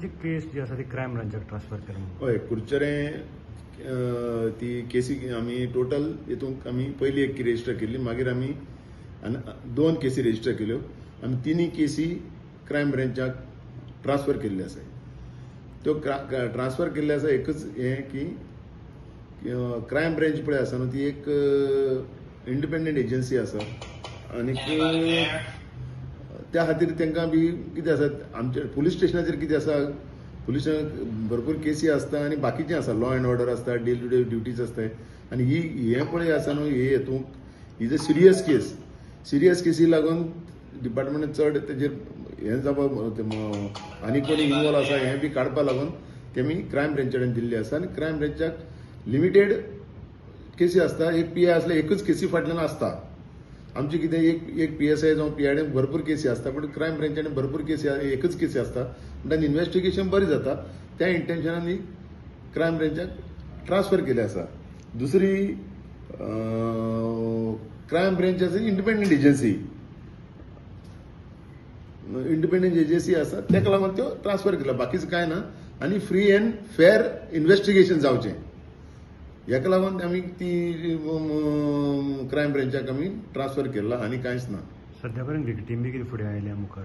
कुडचडेची केस जी आसा ती क्रायम ब्रांचाक ट्रान्सफर केला म्हणून. हय, कुडचडें ती केसी आमी टोटल हितूंक आमी पयली एक रजिस्टर केल्ली, मागीर आमी आनी दोन केसी रजिस्टर केल्यो. आमी तिनूय केसी क्रायम ब्रांचाक ट्रान्सफर केल्ले आसा. त्यो ट्रान्सफर केल्ले आसा, एकच हें की क्रायम ब्रांच पळय आसा न्हू, ती एक इंडिपेंडंट एजन्सी आसा आनीक त्या खातीर तांकां बी कितें आसा, आमच्या पुलीस स्टेशनाचेर कितें आसा, पुलीस भरपूर केसी आसता आनी बाकीचें आसा, लॉ एंड ऑर्डर आसता, डे टू डे ड्युटीज आसता. आनी ही हें पळय आसा न्हू, हे हितूंक is a serious case. Serious केसी लागून डिपार्टमेंटान चड तेजेर हें जावपा, आनी कोणी इनवॉल्व आसा हें बी काडपा लागून तेमी क्रायम ब्रांचा कडेन दिल्ली आसा. आनी क्रायम ब्रांचाक लिमिटेड केसी आसता. एक पी I आसल्यार एकूच केसी फाटल्यान आसता. आमची कितें एक एक पीएसआय जावं पीआयडी भरपूर केसी आसता, पूण क्रायम ब्रांचान भरपूर केसी, एकच केसी आसता म्हणटा इन्वेस्टिगेशन बरें जाता. त्या इंटेन्शनान ही क्रायम ब्रांचाक ट्रान्सफर केले आसा. दुसरी, क्रायम ब्रांच आसा इंडिपेंडंट एजन्सी, इंडिपेंडंट एजन्सी आसा, ताका लागून त्यो ट्रान्सफर केला, बाकीच कांय ना. आनी फ्री अँड फेर इन्वेस्टिगेशन जावचें हेका लागून आमी ती क्रायम ब्रांचाक आमी ट्रान्सफर केला, आनी कांयच ना. सध्या पर्यंत विक्टीम बी कितें फुडें आयल्या मुखार?